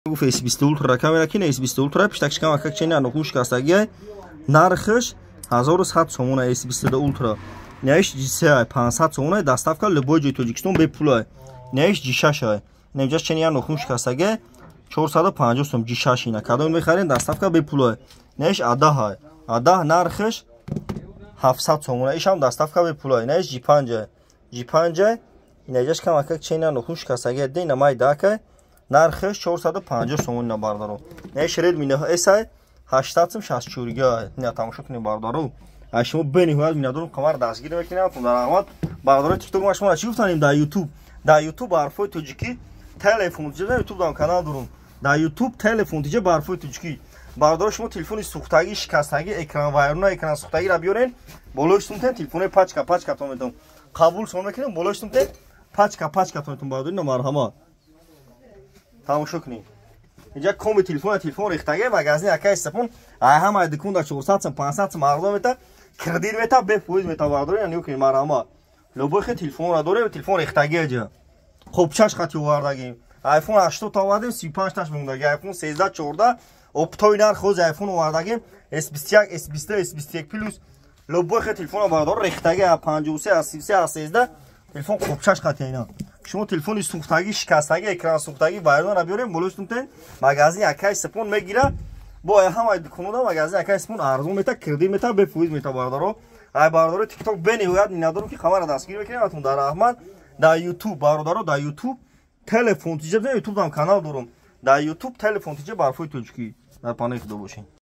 Гуфт S20 Ultra камера ки S20 Ultra пиштакш камакак чени нохун шикастагиай, нархш 1100 сомона S22 Ultra. Наиш G3 500 сомона, доставка любой ҷои Тоҷикистон бепулай. Наиш G6 ай. Инҷа чени я нохун шикастагиай, 450 сом G6 ина. Кадом мехарен, доставка бепулай. Наиш A10 ай. A10 нархш 700 сомона. Ишам доставка бепулай. Наиш G5 ай. G5 ай. Инҷаш камакак чени я нохун шикастагиай, дина май дакай. Нархш 450 сомон ина, бародаро. Наиш Redmi 9S ай, 800 сом 64 га. Ина тамошо кунед, бародаро. Ай шумо бениҳоят миннатдорам, қамар дастгирӣ мекунем. Дар раҳмат, бародарои TikTok, ма шумо чӣ гуфтанем дар YouTube? Дар YouTube ҳарфҳои тоҷикӣ телефон тиҷа, YouTube дам канал дорум. Дар YouTube телефон тиҷа ба ҳарфҳои тоҷикӣ. Бародаро, шумо телефони сӯхтагӣ, шикастагӣ, экран вайрона, экран сӯхтагиро биёрен, болои сумтен телефони пачка пачка тон метавон. Қабул шумо мекунем, болои сумтен пачка пачка тон метавон, бародари, марҳамат. Тамошо кунед. Инҷа коми телефон, телефон рехтаги, магазин акай сапон ай ҳамаи дукон да 400 сом, 500 сом арзон мета, кредит мета, бефоиз мета, бардорем, нигоҳ кунед, марҳамат. Любой хе телефонро дорем, телефон рехтаги аҷа. Хоб чаш хати овардагим. iPhone 80 та овардем, 35 таш мондаги. iPhone 13, 14, оптои нарх ҳози iPhone овардагим, S21, S22, S21 Plus. Любой хе телефонро, бардор, рехтаги, 53, 33, 13 телефон хобчаш хати ина. Шумо телефони сӯхтагӣ, шикастагӣ, экран сӯхтагӣ, вайронро биёрем, болои магазин акай сапон мегира. Бо ҳамаи дуконода магазин акай сапон арзон мета, кредит мета, бефоиз мета, бародаро. Ай бародаро TikTok бениҳоят миннатдорам, ки хабарро дастгирӣ мекунем, атон дар раҳмат. Дар YouTube, бародаро, дар YouTube телефон тиҷа, YouTube дам канал дорум. Дар YouTube телефон тиҷа барфои тоҷикӣ. Дар паноҳи Худо бошед.